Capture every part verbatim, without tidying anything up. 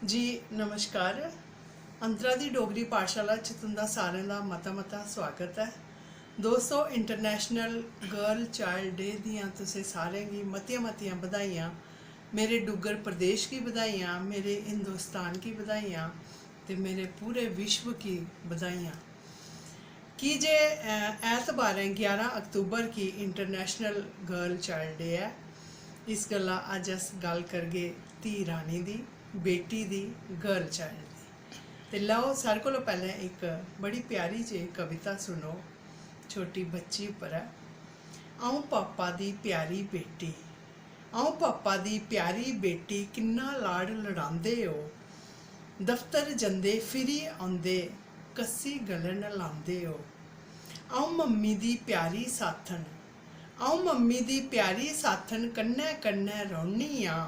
जी नमस्कार। अंतरा दी डोगरी पाठशाला च तुं'दा सारें दा मता मता स्वागत ऐ। दोस्तो, इंटरनेशनल गर्ल चाइल्ड डे दियां तुसें सारें गी मतियां मतियां बधाइयां। मेरे डुग्गर प्रदेश गी बधाइयां, मेरे हिंदुस्तान गी बधाइयां ते मेरे पूरे विश्व गी बधाइयां। की जे ऐतबारें ग्यारह अक्तूबर गी इंटरनेशनल गर्ल चाइल्ड डे ऐ, इस गल्ला अज्ज अस गल्ल करगे धी रानी दी, बेटी दी, गर्ल चाइल्ड दी। ते लैओ, सारें कोला पैह्लें इक बड़ी प्यारी जेही कविता सुनो, छोटी बच्ची उप्पर ऐ। अ'ऊं पापा दी प्यारी बेटी, अ'ऊं पापा दी प्यारी बेटी, किन्ना लाड़ लड़ांदे ओ। दफ्तर जंदे फिरी औंदे, कस्सी गलन लांदे ओ। अ'ऊं मम्मी दी प्यारी साथन, अ'ऊं मम्मी दी प्यारी साथन, कन्नै कन्नै रौह्नी आं।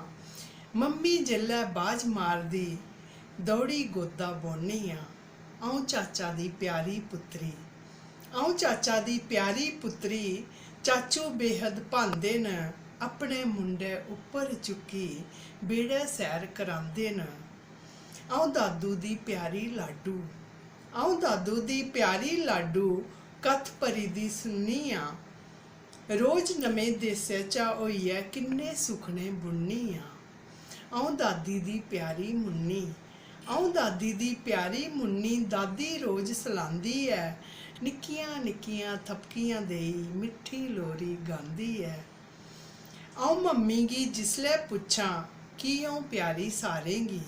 मम्मी जेल्लै बाज मारदी, दौड़ी गोदा बौह्नी आं। अ'ऊं चाचा दी प्यारी पुत्री, अ'ऊं चाचा दी प्यारी पुत्री, चाचू बेहद भांदे न, अपने मुंडै उप्पर चुक्की बेह्ड़ै सैर करांदे न। अ'ऊं दादू दी प्यारी लाडू, अ'ऊं दादू दी प्यारी लाडू, कत्थ परी दी सुननी आं। रोज नमें देसै चा होइयै किन्ने सुखने बुननी आं। अ'ऊं दादी दी प्यारी मुन्नी, अ'ऊं दादी दी प्यारी मुन्नी, दादी रोज सलांदी ऐ, निक्कियां निक्कियां थपकियां देई मिट्ठी लोरी गांदी ऐ। अ'ऊं मम्मी गी जिसलै पुच्छां, की अ'ऊं प्यारी सारें गी?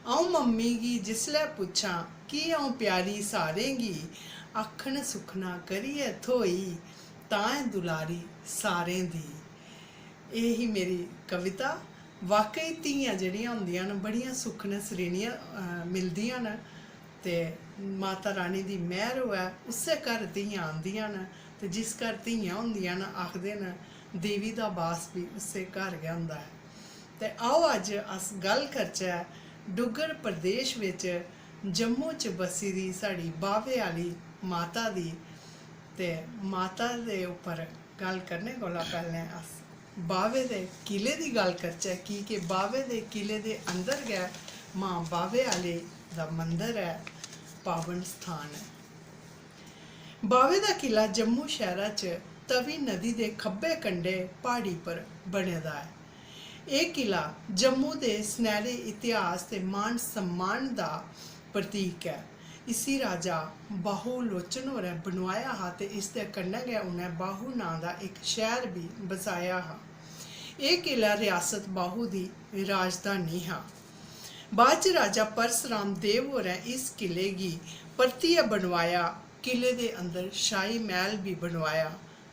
अ'ऊं मम्मी गी जिसलै पुच्छां, की अ'ऊं प्यारी सारें गी? आखन सुखना करियै थ्होई, तां ऐ दुलारी सारें दी। एह् ही मेरी कविता। वाकई धियां जेह्ड़ियां होंदियां न, बड़ियां सुक्खन सरीनियां, अ, मिलदियां न। ते माता रानी दी मैह्र होऐ, उस्सै घर धियां आंदियां न। ते जिस घर धियां होंदियां न, आखदे न, देवी दा बास बी उस्सै घर गै होंदा ऐ। ते आओ, अज्ज अस गल्ल करचै डुग्गर प्रदेश बिच, जम्मू च बस्सी दी साढ़ी बाह्वे आह्ली माता दी। ते माता दे उप्पर गल्ल करने कोला पैह्लें अस बाह्वे दे किले दी गल्ल करचै, की के बाह्वे दे किले दे अंदर गै मां बाह्वे आह्ले दा मंदर ऐ, पावन स्थान ऐ। बाह्वे दा किला जम्मू शैह्रा च तवी नदी दे खब्बै कंढे प्हाड़ी पर बने दा ऐ। एह् किला जम्मू दे सनैह्रे इतिहास ते मान सम्मान दा प्रतीक ऐ। इसी राजा बाहू लोचन होरें बनोआया हा ते इसदे कन्नै गै उ'नें बाहू नांऽ दा इक शैह्र बी बसाया हा। एह् किला रियासत बाहू दी राजधानी हा। बाद च राजा परसराम देव होरें इस किले गी परतियै बनोआया। किले दे अंदर शाही मैह्ल बी बनोआया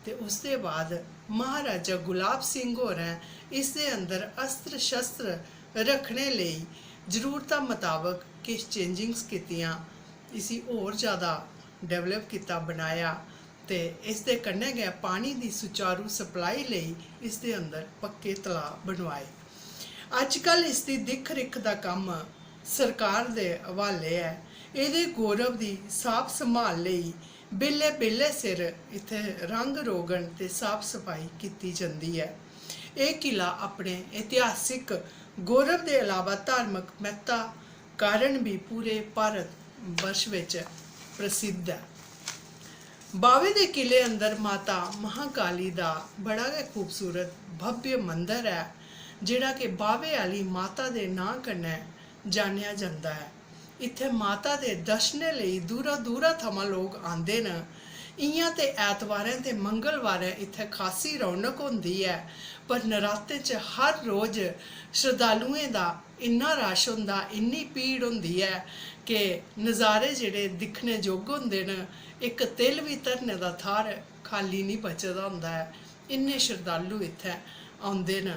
ते उसदे बाद महाराजा गुलाब सिंह होरें इसदे अंदर अस्त्र शस्त्र रक्खने लेई जरूरता मताबक किश चेंजिंग्स कीतियां, इसी होर ज़्यादा डेवलप कीता, बनाया ते इसदे कन्नै गै पानी दी सुचारू सप्लाई लेई इसदे अंदर पक्के तलाऽ बनोआए। अज्जकल इसदी दिक्ख रिक्ख दा कम्म सरकार दे हवाले ऐ। एह्दे गौरव दी साफ सम्हाल लेई बेल्लै बेल्लै सिर इत्थै रंग रोगन ते साफ सफाई कीती जंदी ऐ। एह् किला अपने ऐतिहासिक गौरव दे अलावा धार्मिक म्हत्ता कारण बी पूरे भारत वर्ष बिच प्रसिद्ध ऐ। बावे दे किले अंदर माता महाकाली दा बड़ा गै खूबसूरत भव्य मंदर ऐ, जेह्ड़ा कि बावे आह्ली माता दे नांऽ कन्नै जानेआ जंदा ऐ। इत्थै माता दे दर्शनें लेई दूरा दूरा थमां लोक आंदे न। इ'यां ते ऐतवारें ते मंगलवारें इत्थै खासी रौनक होंदी ऐ, पर नरातें च हर रोज श्रद्धालुएं दा इन्ना रश होंदा, इन्नी भीड़ होंदी ऐ कि नज़ारे जेह्ड़े दिक्खने जोग होंदे न, इक तिल बी धरने दा थाह्र खाल्ली निं बचे दा होंदा ऐ। इन्ने शरधालु इत्थै औंदे न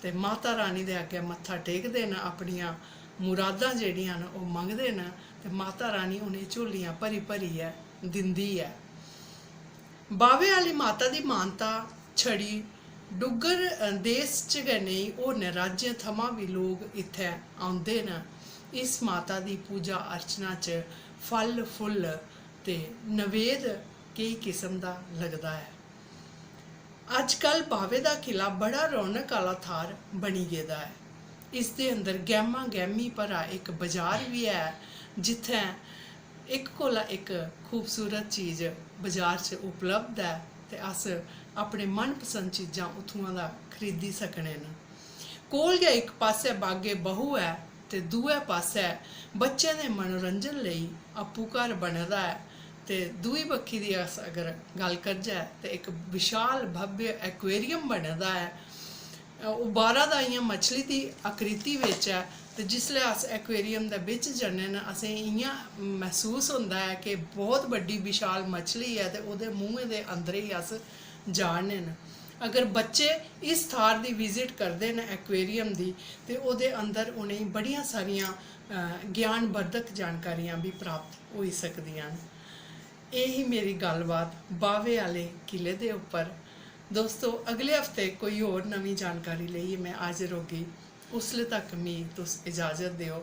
ते माता रानी दे अग्गें मत्था टेकदे न, अपनियां मुरादां जेह्ड़ियां न, ओह् मंगदे न ते माता रानी उ'नें झोलियां भरी भरियै दिंदी ऐ। बावे आह्ली माता दी मानता छड़ी डुग्गर, अ, देश च गै नेईं, होरनें राज्यें थमां बी लोक इत्थै औंदे न। इस माता दी पूजा अर्चना च फल, फुल्ल ते नवेद केई किस्म दा लगदा ऐ। अज्जकल बावे दा किला बड़ा रौनक आह्ला थाह्र बनी गेदा ऐ। इसदे अंदर गैह्मा गैह्मी भरा इक बजार बी ऐ, जित्थै इक कोला इक खूबसूरत चीज बजार च उपलब्ध ऐ ते अस अपने मनपसंद चीजां उत्थुआं दा खरीदी सकने न। कोल गै इक पासै बागे बहू ऐ ते दुए पासै बच्चें दे मनोरंजन लेई आपूं घर बने दा ऐ ते दूई बक्खी दी अस अगर गल्ल करचै ते इक विशाल भव्य aquarium बने दा ऐ। ओह् बाह्रा दा इ'यां मछली दी आकृति बिच ऐ ते जिसलै अस aquarium दे बिच जन्ने न, असें इ'यां मसूस होंदा ऐ कि बहुत बड्डी विशाल मछली ऐ ते ओह्दे मुंहै दे अंदरै गी अस जाड़ने न। अगर बच्चे इस थाह्र दी visit करदे न, aquarium दी, ते ओह्दे अंदर उ'नेंगी बड़ियां सारियां, अ, ज्ञानवर्धक जानकारियां बी प्राप्त होई सकदियां न। एह् ही मेरी गल्लबात बाह्वे आह्ले किले दे उप्पर। दोस्तो, अगले हफ्ते कोई होर नमीं जानकारी लेइयै में हाजर होगी। उसले तक मी तुस इजाजत देओ।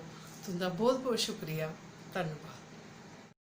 तुं'दा बहुत बहुत शुक्रिया। धन्नवाद।